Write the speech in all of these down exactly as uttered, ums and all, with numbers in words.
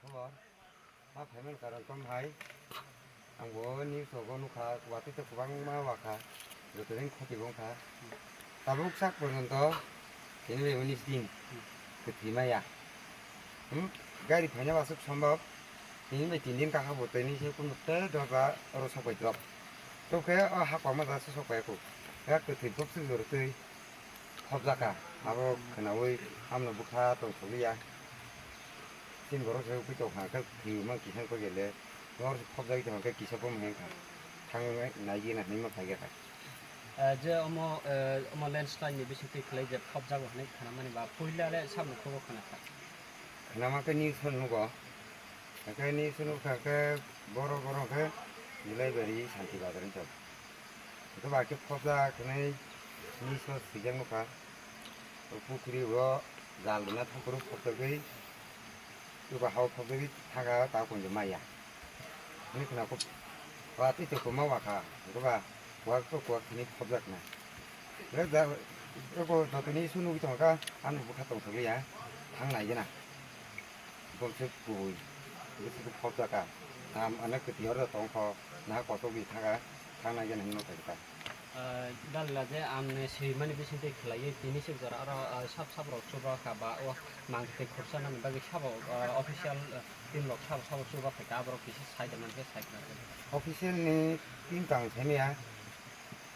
Khobor, ma phaimani karon tong hai. Ang bo news rogo nukha, watwi tei kwbangma wakha, joto din khoti bo wngkha. Tabuk sak porjonto tini bai unis din kwthwi maya. Hmm? Gari phaina aswk sombok, tini bai tin din kakha bo tini se kunu tei dorja oro sok bai drop. Tokhe o ha kwma da se sok bai ku. Ya kwthwi bok swk jor twi. Khobjaka, abo khwnaui amno bwkha tong thokliya. Chini borok se ui tong kha, khe khwima kisa koi gele, nor khobjagwi tong khe kisa bom heng kha. Thang nai gina hinwi ma phai kha. Eh, je omo, eh, omo landslide ni bisingtwi khlai je khobjago hinwi khwnamani ba puila le sabni khubo khwna kha. Khwnama khe news o nugo. Hwnkhe news o nukha khe borok borok khe Nilaibari Santi Bazar ni chwng. Hwnkhe ba khe khobjak hinwi news o swijak nukha. O pukhuri o jal rwna thangphuru khobjagwi, chuba hao khobjagwi thangkha ta kunju maya. Hinwi khwna khe ba twi twi kwma wakha, hwnkhe ba kuwak to kuwak hinwi khobjakna. Eko jotoni su nugwi tongkha, ano bwkha tongthokliya, thang naigena. Bokse kubui, bokse khobjakha. Tam ano kwtwi oro tongkho, naha kochok di thangkha, thang naigena hinwi tongkha. Ah, dalila je ang ne swimani bisingtwi khlaiwi tini se jora oro, ah, sab sab rok chuba kha ba o mang twi khursa nani bagwi sabo, ah, official, ah, team rok sabo sabo chuba kha aborok kisa sai da man khe sai khna. Official ni team tang thani ya.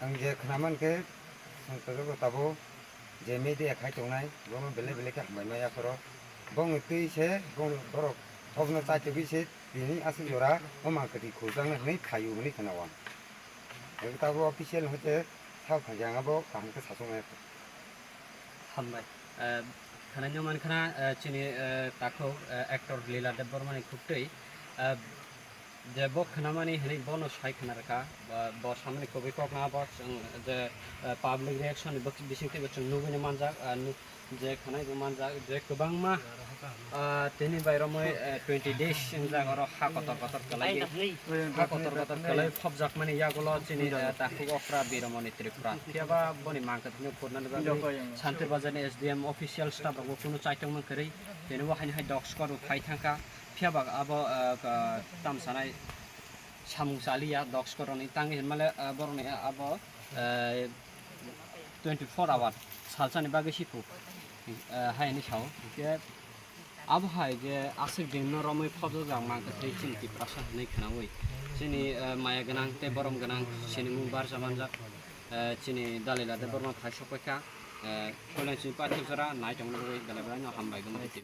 Ang je khnaman khe, songtojogo tabuk je media khai tongnai, bono belai belai khe hambai maya phoro. Bongni twi se, bong borok, obno chaitugwi se, tini aswk jora, o mang kwtwi khurjaknai hwnwi phaio hwnwi khna o ang. Tabuk official hoite, sao phaikha ang abo kaham khe sachuknai. Hambai. Eh, khana nyo man khana, eh, chini, eh, takhuk, eh, actor Lila Debbarma ni khuktwi, eh, je bo khnamani hinwi bono sai khna rwkha, ba bo samani kubui kok na bo chwng je, eh, public reaction ni bwk-, bisingtwi bo chwng nugwi manjak, eh, nu-, je khwnai bo manjak, je kwbangma, eh, tini bai romwi, eh, twenty days wngjak oro ha kotor kotor kwlai. Ha kotor kotor kwlai phobjakmani yagulo chini, eh, takhuk okra Biromoni Tripura. Phiyaba boni mangkha thani khurnani bagwi Santir Bazarni S D M official staff rokbo kunu chaitokma kwrwi. Tini bo haini hai dog squad rok phai thangkha. Phiyaba abo, eh, ka-, tamsanai samung chaliya dog squad rokni tangwi hinmale, eh, borokni, eh, abo, eh, twenty four hour salsani bagwi siphuk, eh, hai hinwi sao. Hwnkhe abo hai je aswk din no romwi phobjak jak mankha tei chini Tiprasa hinwi khwnaui. Chini, eh, maya gwnang tei borom gwnang chini mung barja manjak, eh, chini Dalila Debbarma phai sokphaikha, eh, koilang chini paithak jora nai tongna bagwi belai belai no hambai gumdi.